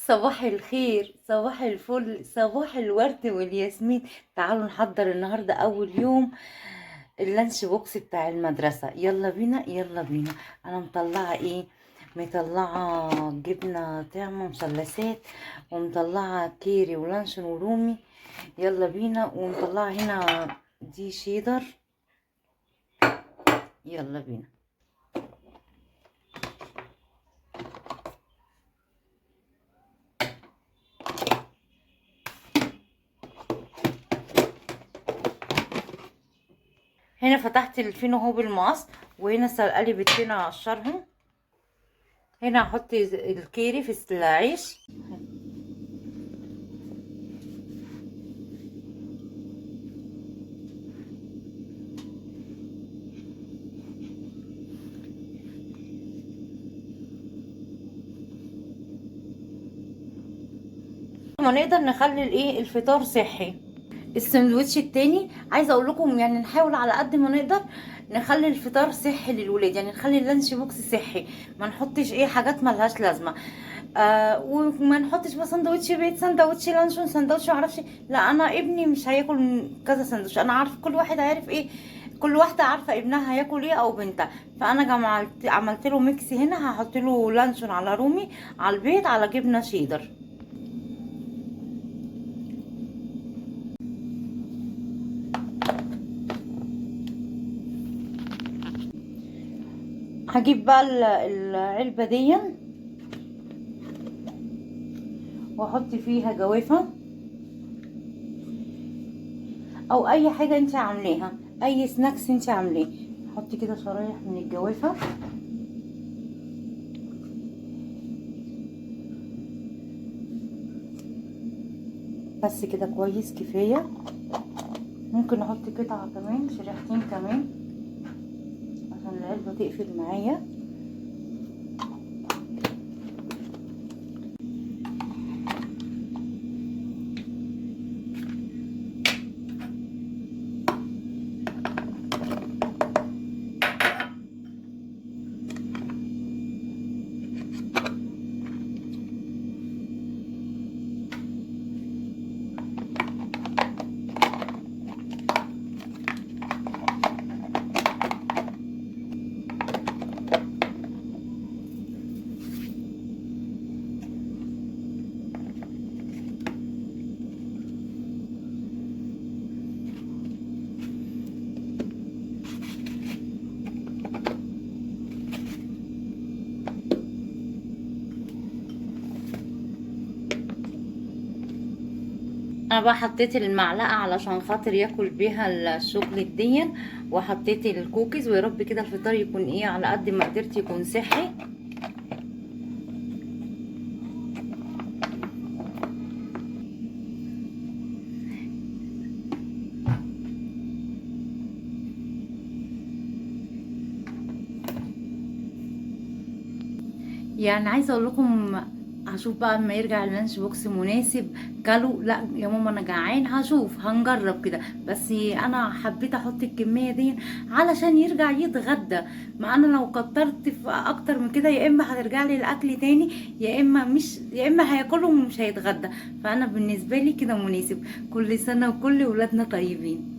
صباح الخير، صباح الفل، صباح الورد والياسمين. تعالوا نحضر النهارده اول يوم ال lunch box بتاع المدرسة. يلا بينا يلا بينا. انا مطلعة ايه؟ مطلعة جبنة طعمة مثلثات، ومطلعة كيري ولانشون ورومي. يلا بينا. ومطلعة هنا دي شيدر. يلا بينا. هنا فتحت الفينو اهو بالمقص، وهنا سلقلي بيضتين اقشرهم. هنا هحط الكيري في العيش. ما نقدر نخلي الايه الفطار صحي. السندوتش التاني عايزه اقول لكم يعني نحاول على قد ما نقدر نخلي الفطار صحي للولاد، يعني نخلي ال lunch box صحي، ما نحطش ايه حاجات ملهاش لازمه، وما نحطش بقى سندوتش بيض، سندوتش لانشون، سندوتش معرفش. لا، انا ابني مش هياكل كذا سندوتش، انا عارف كل واحد عارف ايه، كل واحدة عارفه ابنها هياكل ايه او بنتها. فانا عملت له mix. هنا هحط له لانشون على رومي، على البيض، على جبنه شيدر. هجيب بقى العلبة دي واحط فيها جوافة او اي حاجة انت عاملاها، اي snacks انت عاملاه. حطي كده شرايح من الجوافة. بس كده كويس، كفاية. ممكن نحط قطعة كمان، شريحتين كمان، عشان العلبة تقفل معايا. انا بقى حطيت المعلقة علشان خاطر ياكل بيها الشوكليت دي، وحطيت الكوكيز. ويا رب كده الفطار يكون ايه على قد ما قدرت يكون صحي. يعني عايزه اقول لكم هشوف بقى اما يرجع ال lunch box مناسب كلو. لا يا ماما انا جعان، هشوف هنجرب كده. بس انا حبيت احط الكمية دي علشان يرجع يتغدى. ما انا لو كترت في اكتر من كده يا اما هترجع لي الاكل تاني، يا اما مش، يا اما هياكلهم ومش هيتغدى. فانا بالنسبة لي كده مناسب. كل سنة وكل ولادنا طيبين.